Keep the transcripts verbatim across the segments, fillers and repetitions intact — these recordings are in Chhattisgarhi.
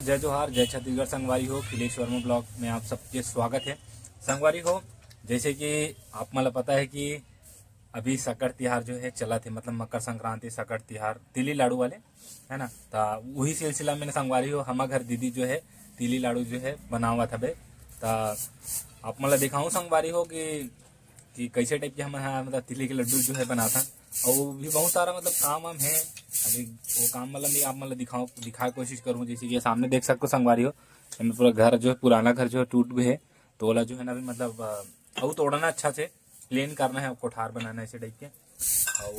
जय जोहार, जय छत्तीसगढ़ संगवारी हो। खिलेश वर्मा ब्लॉग में आप सबके स्वागत है। संगवारी हो, जैसे कि आप मन ला पता है कि अभी सकड़ तिहार जो है चलत है, मतलब मकर संक्रांति, सकड़ तिहार, तिली लाडू वाले, है ना। त उही सिलसिला में ना संगवारी हो, हमर घर दीदी जो है तिली लाडू जो है बनावत हवे। त आप मन ला दिखाऊं संगवारी हो कि कि कैसे टाइप के हमन ह मतलब तिली के लड्डू जो है बनाथन। और भी बहुत सारा मतलब काम वाम है, अभी वो काम मतलब नहीं आप मतलब दिखाओ, दिखाए कोशिश करूँ। जैसे कि ये सामने देख सकते हो संगवारी हो, एमे पूरा घर जो है, पुराना घर जो है टूट गए है, तो ओला जो है ना अभी मतलब अ, अउ तोड़ना अच्छा से क्लीन करना है, कोठार बनाना है ऐसे टाइप के। और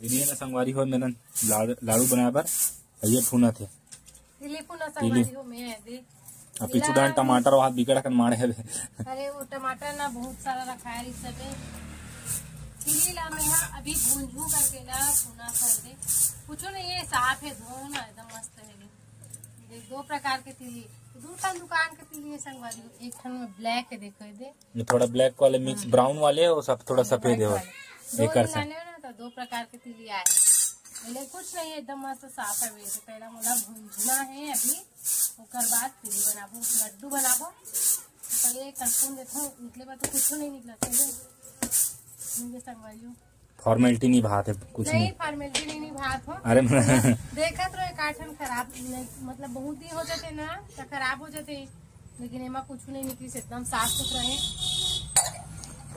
दीदी है ना संगवारी हो मेरन लाड़- लाड़ू बनाए बर ये फूना थे। तिली फूना तिली। संगवारी हो मैं दे। अब पीछू डान टमाटर वहाँ बिगड़ कर मारे है। अरे वो टमाटर ना बहुत सारा रखा है इस सबे। तिली ला मैं हा अभी भूंजू करके ना फूना कर दे। कुछ नहीं है, साफ है, धो ना एकदम मस्त है। देख दो प्रकार के तिली, दो ठन दुकान के तिली है संगवारी हो। एक ठन में ब्लैक है, देखो ये दे। ये थोड़ा ब्लैक वाले मिक्स हाँ। ब्राउन वाले और सब थोड़ा सफेद है। वाले। दो एकर से। निकाले हो ना तो दो प्रकार के तिली आए हैं। पहले कुछ नहीं है, एकदम मस्त साफ है। तो पहला मोला भूंजना है अभी, ओकर बाद तिली बनाबो, लड्डू बनाबो। तो पहले एक कलपून देखो निकले बा तो कुछ नहीं निकला। चलो, मुझे संगवारी हो। फॉर्मेलिटी निभात है कुछ नहीं। नहीं, फॉर्मेलिटी नहीं निभात हो। अरे देखत रहो, एक आठ ठन खराब नहीं, मतलब बहुत दिन हो जाते ना तो खराब हो जाते, लेकिन एमा कुछ नहीं निकली, एकदम साफ सुथरा है।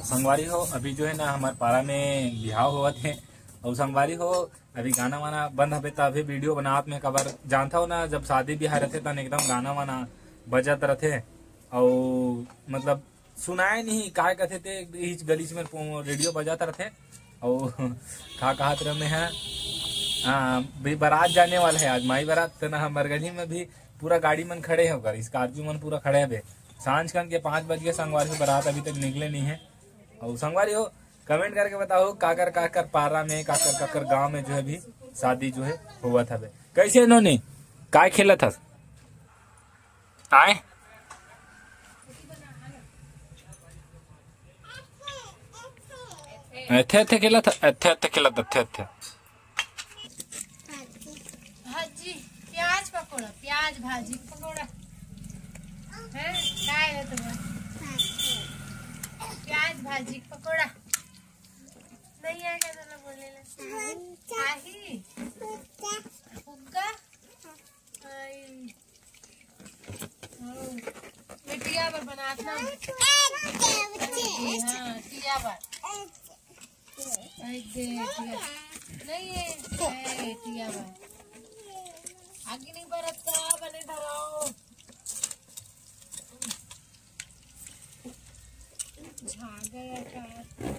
संगवारी हो, अभी जो है ना हमारे पारा में बिहाव होवत है, और संगवारी हो अभी गाना वाना बंद हवे त अभी वीडियो बनात में कबर जानता हो ना, जब शादी बिहाव रहते तन एकदम गाना वाना बजत रहते, और मतलब सुनाए नहीं काय कथे ते इच गलीच में पो- रेडियो बजात रहते। और का कहत रहे मैं है, हाँ, भी बारात जाने वाला है आज, माई बारात, तो ना हमारे गली में भी पूरा गाड़ी मन खड़े है, ओकर स्कॉर्पियो मन पूरा खड़े है। सांझ कन के पाँच बज के संगवारी हो, बारात अभी तक निकले नहीं है। और संगवारी हो, कमेंट करके बताओ काकर काकर पारा में, काकर काकर गांव में जो है भी शादी जो है होवत हवे। कैसे नोनी, काय खेलत हस? आए, एथे एथे खेलत ह, एथे एथे खेलत, एथे एथे। भाजी, प्याज पकौड़ा, प्याज भाजी पकौड़ा। हैं? काय है तुम्हारा? प्याज भाजी पकौड़ा। नहीं आएगा तो ना बोलने लग। आही। फुग्गा। आई। ओ, ये टिया बर बनात ना। हाँ, टिया बर। आई दे, टिया। नहीं, ये, ये टिया बर। आगे नहीं बरत का, बने धराओ। झागा का।